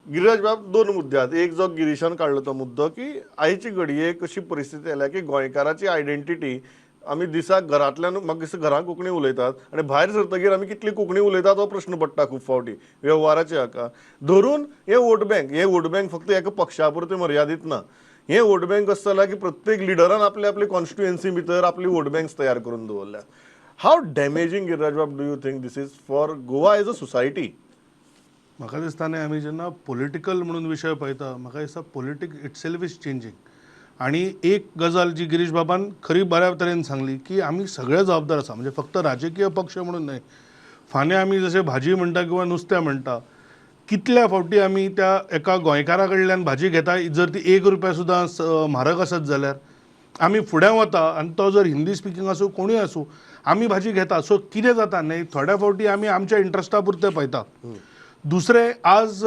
गिरिराज बाब, दोन मुद्दे आहात. एक जो गिरीशान काडलो तो मुद्दो की आयची घडयेक अशी परिस्थिती आयल्या की गोंयकाराची आयडेंटिटी आमी दिसाक घरांतल्यान, म्हाका दिसता घरांत कोंकणी उलयतात आनी भायर सरतगीर आमी कितली कोंकणी उलयतात हो प्रश्न पडटा खूब फावटी वेव्हाराचे हाका धरून. हे वोट बँक, हे वोट बँक फक्त एका पक्षा पुरतें मर्यादीत ना. हे वोट बँक अशें जालां की प्रत्येक लिडरान आपले आपले कॉन्स्टिट्युएन्सी भितर आपली वोट बँक्स तयार करून दवरल्या. How damaging, Giriraj Bab, do you think this is for Goa as a society? म्हाका दिसता न्ही, आमी जेन्ना पॉलिटिकल म्हणून विशय पळयता, म्हाका दिसता politic itself is changing. आनी एक गजाल जी गिरीश बाबान खरी बऱ्या तरेन सांगली की आमी सगळे जबाबदार आसा, म्हणजे फक्त राजकीय पक्ष म्हणून न्हय. फाल्यां आमी जशें भाजी म्हणटा किंवा नुस्तें म्हणटा, कितल्या फावटी आमी त्या एका गोंयकारा कडल्यान भाजी घेता, जर ती 1 रुपया सुद्दां म्हारग आसत जाल्यार आमी फुडें वता आनी तो जर हिंदी स्पिकींग आसूं, कोणूय आसूं, आमी भाजी घेता. सो कितें जाता न्ही, थोड्या फावटी आमी आमच्या इंट्रस्टा पुरतें पळयता. दुसरें, आज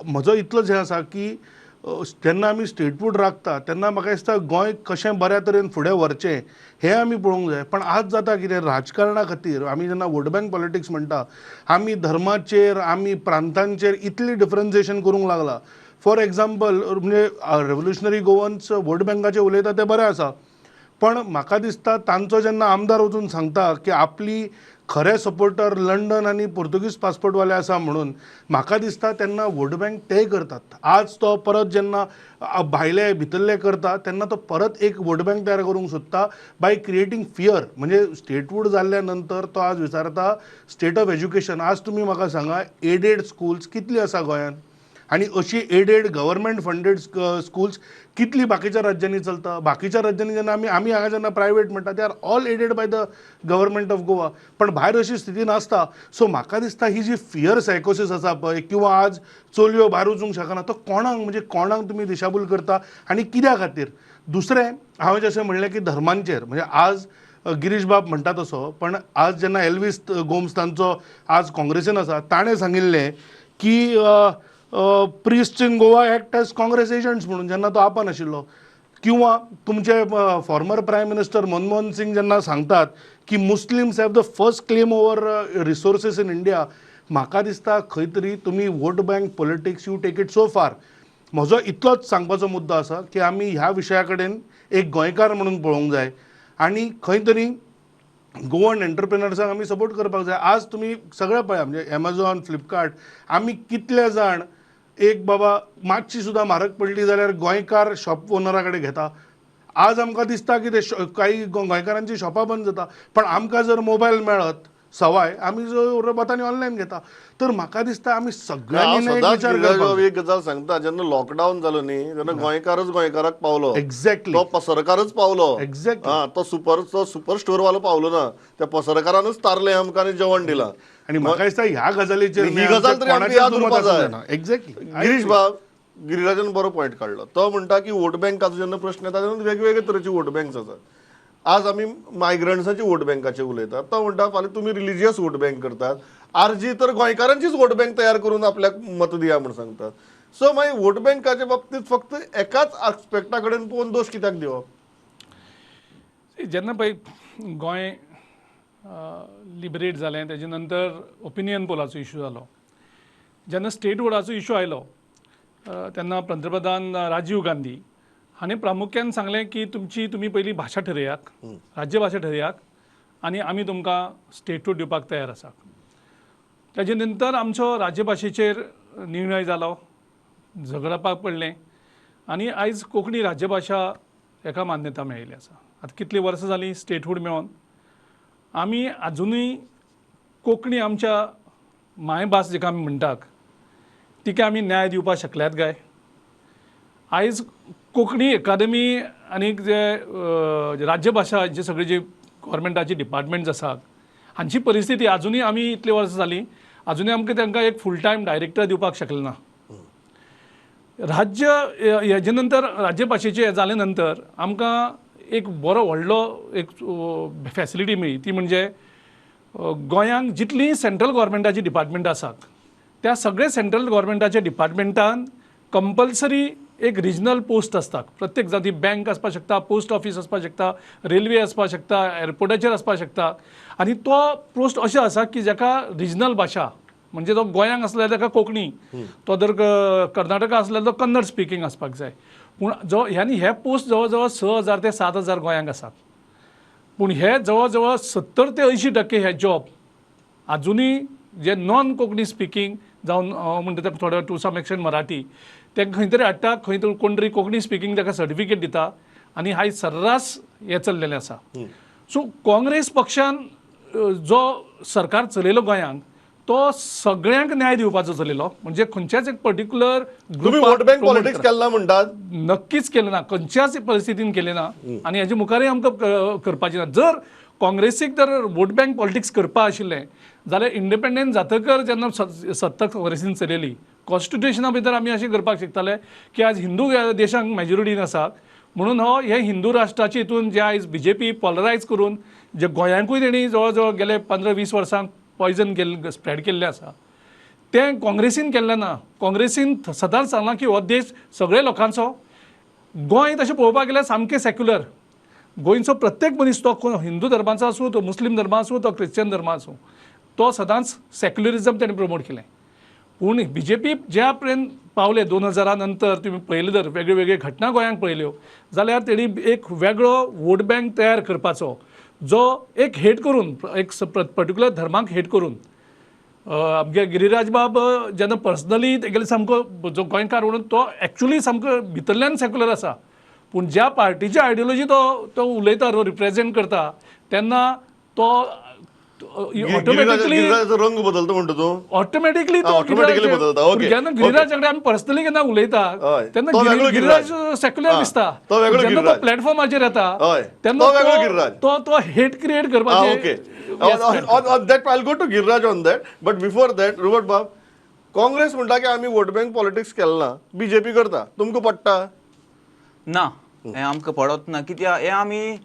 म्हजो इतलोच हें आसा की जेन्ना आमी स्टेटहूड राखता तेन्ना म्हाका दिसता गोंय कशें बऱ्या तरेन फुडें व्हरचें हें आमी पळोवंक जाय. पण आज जाता कितें, राजकारणा खातीर आमी जेन्ना वोट बँक पॉलिटिक्स म्हणटा, आमी धर्माचेर, आमी प्रांतांचेर इतली डिफरन्सिएशन करूंक लागला. फॉर एग्जाम्पल, म्हणजे रेव्होल्युशनरी गोवन्स वोट बँकाचेर उलयता तें बरें आसा, पण म्हाका दिसता तांचो जेन्ना आमदार वचून सांगता की आपली खरे सपोर्टर लंडन आनी पुर्तुगीज पासपोर्टवाले आसा म्हणून, म्हाका दिसता तेन्ना वोट बँक तेय करतात. आज तो परत जेन्ना भायले भितरले करता तेन्ना तो परत एक वोट बँक तयार करूंक सोदता बाय क्रिएटींग फियर. म्हणजे स्टेटहूड जाल्ल्या नंतर तो आज विचारता स्टेट ऑफ एज्युकेशन. आज तुमी म्हाका सांगा, एडेड स्कुल्स कितली आसा गोंयांत आनी अशी एडेड गव्हर्मेंट फंडेड स्कुल्स कितली बाकीच्या राज्यांनी चलता? बाकीच्या राज्यांनी जेन्ना आमी हांगा जेन्ना प्रायवेट म्हणटा, they are all aided by the government of Goa, पण भायर अशी स्थिती नासता. सो म्हाका दिसता ही जी फियर सायकोसीस आसा पळय, किंवा आज चलयो भायर वचूंक शकना, तो कोणाक, म्हणजे कोणाक तुमी दिशाभूल करता आनी कित्या खातीर? दुसरें, हांवें जशें म्हणलें की धर्मांचेर, म्हणजे आज गिरीश बाब म्हणटा तसो, पण आज जेन्ना एल्वीस गोम्स तांचो आज काँग्रेसीन आसा, ताणें सांगिल्लें की "Priest in Goa act as Congress agents" म्हणून, जेन्ना तो आपण आशिल्लो. किंवा तुमचे former prime minister Manmohan Singh जेन्ना सांगतात की "Muslims have the first claim over resources in India", म्हाका दिसता खंय तरी तुमी vote bank politics, you take it so far. म्हजो इतलोच सांगपाचो मुद्दो आसा की आमी ह्या विशया कडेन एक गोंयकार म्हणून पळोवंक जाय आनी खंय तरी गोवन एंटरप्रिनर्सांक आमी सपोर्ट करपाक जाय. आज तुमी सगळे पळया, म्हणजे एमेझॉन, फ्लिपकार्ट, आमी कितले जाण एक बाबा मातशी सुद्दां म्हारग पडली जाल्यार गोंयकार शॉप ओनरा कडेन घेता. आज आमकां दिसता की ते काही गोंयकारांची शॉपां बंद जाता, पण आमकां जर मोबायल मेळत सवाय, आमी जो वता आनी ऑनलायन घेता. तर म्हाका दिसता आमी हांव सगळ्यांनी न्ही एक सदांच विचार गिरिराज बाब करपाक. एक गजाल सांगता, जेन्ना लॉकडावन जालो न्ही तेन्ना गोंयकारच गोंयकाराक पावलो. एक्झॅक्टली. तो पसरकारच पावलो. एक्झॅक्टली. हा, तो सुपर स्टोर वालो पावलो ना, त्या पसरकारानच तारले आमकां आनी जेवण दिलां. आनी म्हाका दिसता ह्या गजालीचेर ही गजाल तरी आमकां याद उरपा जाय. एक्झॅक्टली. गिरीश बाब, गिरिराजान बरो पॉयंट काडलो. तो म्हणटा की वोट बँकाचो जेन्ना प्रश्न येता तेन्ना वेगवेगळे तरेचे वोट बँक्स आसात. आज आमी मायग्रंट्साची वोट बँकाचे उलयतात, तो म्हणटा फाल्यां तुमी रिलिजियस वोट बँक करतात. आरजी तर गोंयकारांचीच वोट बँक तयार करून आपल्याक मत दिया म्हूण सांगतात. सो मागीर वोट बँकाच्या बाबतींत फक्त एकाच आस्पेक्टा कडेन पळोवन दोश कित्याक दिवप? जेन्ना पळय गोंय लिबरेट जालें, तेजे नंतर ओपिनियन पोलाचो इशू जालो. जेन्ना स्टेटहुडाचो इशू आयलो तेन्ना पंतप्रधान राजीव गांधी हाणें प्रामुख्यान सांगलें की तुमची तुमी पयली भाशा ठरयात, राज्यभाशा ठरयात आनी आमी तुमकां स्टेटहूड दिवपाक तयार आसात. तेजे नंतर आमचो राज्यभाशेचेर निर्णय जालो, झगडपाक पडलें आनी आयज कोंकणी राज्यभाशा हेका मान्यता मेळिल्ली आसा. आतां कितलीं वर्सां जालीं स्टेटहूड मेळोन, आमी आजुनूय कोंकणी आमच्या मायभास जेका आमी म्हणटात तिका आमी न्याय दिवपाक शकल्यात काय? आयज कोंकणी अकादमी आनीक जे राज्यभाशा जे सगळे जे गव्हर्मेंटाचे डिपार्टमेंट्स आसात, हांची परिस्थिती आजुनूय, आमी इतलीं वर्सां जालीं, आजुनूय आमकां तांकां एक फूल टायम डायरेक्टर दिवपाक शकले ना. राज्य हेजे नंतर, राज्यभाशेचें हें जाले नंतर आमकां एक बरो व्हडलो एक फॅसिलिटी मेळ्ळी, ती म्हणजे गोंयांक जितलीं सेंट्रल गव्हर्मेंटाची डिपार्टमेंट आसात त्या सगळे सेंट्रल गव्हर्मेंटाच्या डिपार्टमेंटान कंपल्सरी एक रिजनल पोस्ट आसता प्रत्येक. जावं ती बँक आसपाक शकता, पोस्ट ऑफीस आसपाक शकता, रेल्वे आसपाक शकता, एअरपोर्टाचेर आसपाक शकता. आनी तो पोस्ट अशें आसा की जाका रिजनल भाशा म्हणजे तो गोंयांक आसल्यार ताका कोंकणी, तो जर कर्नाटका आसल्यार तो कन्नड स्पिकींग आसपाक जाय. पूण जो ह्यानी हे पोस्ट जवळ जवळ 6,000 ते 7,000 गोंयांक आसात, पूण हे जवळ जवळ 70 ते 80% हे जॉब आजुनूय जे नॉन कोंकणी स्पिकींग जावन म्हणटा ते थोडे टू सम एक्सटेंट मराठी ते खंय तरी हाडटा, खंय तरी कोण तरी कोंकणी स्पिकींग ताका सर्टिफिकेट दिता आनी हाय सर्रास हें चल्लेलें आसा. सो काँग्रेस पक्षान जो सरकार चलयलो गोंयांत तो सगळ्यांक न्याय दिवपाचो चलयलो, म्हणजे खंयच्याच एक पर्टिक्युलर तुम्ही वोट बँक पॉलिटिक्स केला म्हणटात? नक्कीच केलें ना, खंयच्याच परिस्थितीन केलें ना आनी हेजे मुखारय आमकां करपाचें ना. जर काँग्रेसीक जर वोट बँक पॉलिटिक्स करपा आशिल्लें जाल्यार इंडिपेंडंट जातकर जेन्ना सत्ता काँग्रेसीन चलयली कॉन्स्टिट्युशना भितर आमी अशें करपाक शकताले की आज हिंदू देशांक मेजॉरिटीन आसा म्हणून हो हे हिंदू राष्ट्राचे हितून जे आयज बीजेपी पॉलरायज करून जे गोंयांकूय तेणी जवळ जवळ गेले 15-20 वर्सांक पॉयजन केल्लें स्प्रेड केल्लें आसा तें काँग्रेसीन केल्लें ना. काँग्रेसीन सदांच सांगलां की हो देश सगळे लोकांचो, गोंय तशें पळोवपाक गेल्यार सामकें सेक्युलर, गोंयचो प्रत्येक मनीस तो हिंदू धर्माचो आसूं, तो मुस्लीम धर्मा आसूं, तो क्रिश्चन धर्मा आसूं, तो सदांच सेक्युलरिजम तेणें प्रमोट केलें. पूण बीजेपी ज्या पर्यंत पावले 2000 नंतर तुमी पळयलें जर वेगळे वेगळे घटना गोंयांक पळयल्यो जाल्यार तेणी एक वेगळो वोट बँक तयार करपाचो जो एक हेट करून एक पर्टिक्युलर धर्माक हेट करून आमगे गिरिराज बाब जेन्ना पर्सनली तेगेले सामको जो गोंयकार म्हणून तो एक्चुली सामको भितरल्यान सेक्युलर आसा, पूण ज्या पार्टीची आयडियोलॉजी तो तो उलयता रिप्रेजेंट करता तेन्ना तो ऑटोमॅटिकली रंग बदलता म्हणटा तूं, ऑटोमॅटिकली तो ऑटोमॅटिकली बदलता. ओके, जेन्ना गिरिराज कडेन आमी पर्सनली केन्ना उलयता तेन्ना गिरिराज सेक्युलर दिसता, जेन्ना तो प्लॅटफॉर्माचेर येता तेन्ना तो तो हेट क्रिएट करपाचें. Okay, on that I go to Giriraj on that, but before that Rupert बाब, काँग्रेस म्हणटा की आमी वोट बँक पॉलिटिक्स केलें ना, बीजेपी करता, तुमकां पडटा ना? हें आमकां पडत ना, कित्याक हें आमी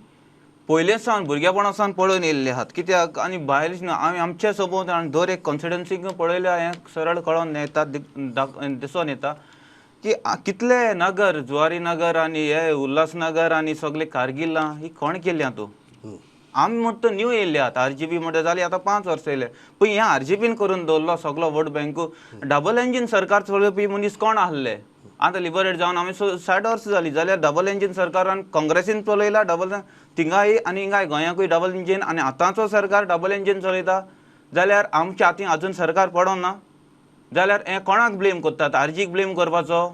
पयलेच सावन भुरगेपणा सावन पळोवन येयल्ले आहात. कित्याक आनी भायर न्हू आमी आमचे सोबत आनी दर एक कॉन्स्टिट्युन्सीक पळयल्या हें सरळ कळोन येता, दिसोन येता की कितले नगर, जुवारी नगर आनी हे उल्हासनगर आनी सगळे कारगिलां ही कोण केल्या तूं? आमी म्हणटा न्यू येयल्ले आहात, आरजीपी म्हणटा जाली आतां 5 वर्सां येयले, पूण हें आरजीपीन करून दवरलो सगलो वोट बँकू. डबल इंजीन सरकार चलोवपी मनीस कोण आहले? आतां लिबरेट जावन आमी 60 वर्सां जालीं जाल्यार डबल इंजीन सरकारान काँग्रेसीन चलयला डबल थिंगाय आनी हिंगाय गोंयांकूय डबल इंजीन, आनी आतांचो सरकार डबल इंजीन चलयता जाल्यार आमच्या हातीन आजून सरकार पडोना जाल्यार हें कोणाक ब्लेम करतात? आरजीक ब्लेम करपाचो?